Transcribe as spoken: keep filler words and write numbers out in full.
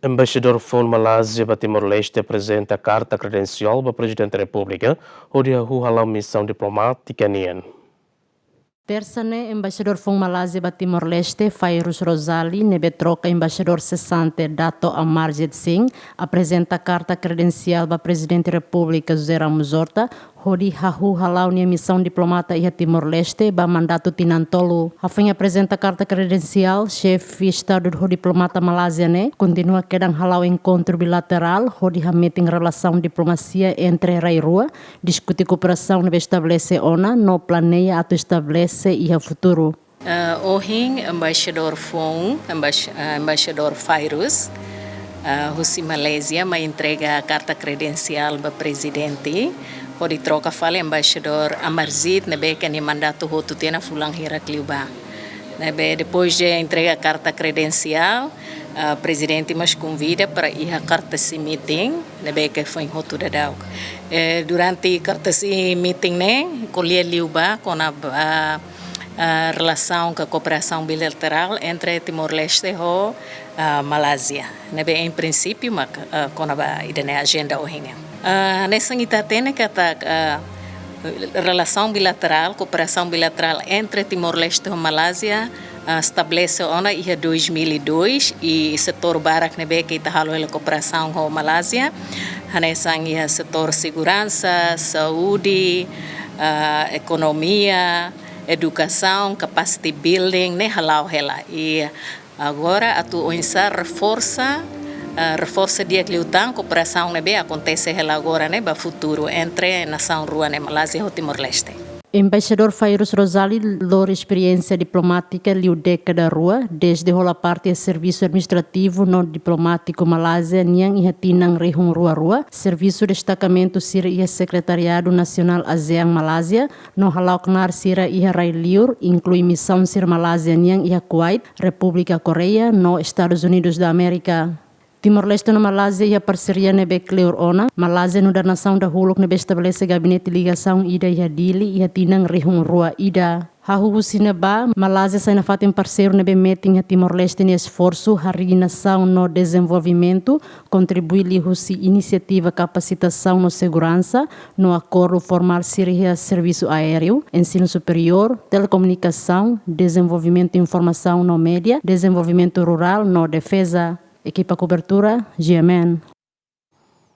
Embaixadór foun Malázia ba Timor-Leste aprezenta karta kredensiál ba Prezidente Repúblika hodi hahú hala'o misaun diplomátika nian. Tersa ne'e, embaixadór foun Malázia ba Timor-Leste, Fairuz Rozali, ne'ebé troka embaixadór sesante Dato Amarjit Singh, aprezenta karta kredensiál ba Prezidente Repúblika José Ramos Horta, hodi hahú hala'o nia misaun diplomata iha Timor-Leste ba mandatu tinan tolu. Hafoin aprezenta karta kredensiál, xefe Estadu ho diplomata Malázia ne'e kontinua kedan hala'o enkontru bilaterál hodi hametin relasaun diplomasia entre rai rua, diskute kooperasaun ne'ebé estabelese ona no planeia atu estabelese iha futuru. Ah, ohin embaixadór foun, embaix-, ah, embaixadór Fairuz, ah, husi Malázia mai entrega karta kredensiál ba prezidente, hodi troka fali embaixadór Amarjit, ne'ebé ke nia mandatu hotu tiha ona fulan hirak liubá. Ne'ebé depois de entrega karta kredensiál, ah, prezidente mós konvida para iha courtesy meeting, ne'ebé ke foin hotu daudauk. Eh, durante courtesy meeting ne'e, ko'alia liubá kona-ba, ah, ah, relasaun ka kooperasaun bilaterál entre Timor-Leste ho, ah, Malázia. Ne'ebé em princípio mak, ah, kona-ba ida-ne'e ajenda ohin nian. Ah, hanesan ita hatene katak, ah, relasaun bilaterál, kooperasaun bilaterál entre Timor-Leste ho Malázia, ah, estabelese ona iha dois mil e dois, i setór barak ne'ebé ke ita halo hela kooperasaun ho Malázia, hanesan iha setór seguransa, saúde, ah, ekonomia, edukasaun, capacity building, ne'e hala'o hela. I agora atu oinsá reforsa, ah, reforsa di'ak liután kooperasaun ne'ebé akontese hela agora ne'e ba futuru entre nasaun rua ne'e, Malázia ho Timor-Leste. Embaixadór Fairuz Rozali lori esperiénsia diplomátika liu dékada rua, dezde hola parte servisu administrativu no diplomátiku Malázia nian iha tinan rihun rua rua, servisu destakamentu sira iha Sekretariadu Nasionál ASEAN Malázia, no hala'o knaar sira iha rai liur, inklui misaun sira Malázia nian iha Kuwait, Repúblika Koreia, no Estadus Unidus da Amérika. Timor-Leste no Malázia iha parseria ne'ebé kleur ona. Malázia nu'udar nasaun dahuluk ne'ebé estabelese gabinete ligasaun ida iha Dili iha tinan rihun rua ida. Hahú husi ne'ebá, Malázia sai nafatin parseiru ne'ebé metin iha Timor-Leste nia esforsu harii nasaun no dezenvolvimentu, kontribui liuhusi inisiativa kapasitasaun no seguransa, no akordu formál sira iha servisu aéreu, ensinu superiór, telekomunikasaun, dezenvolvimentu informasaun no média, dezenvolvimentu rurál no defeza. Ekipa kobertura, G M N.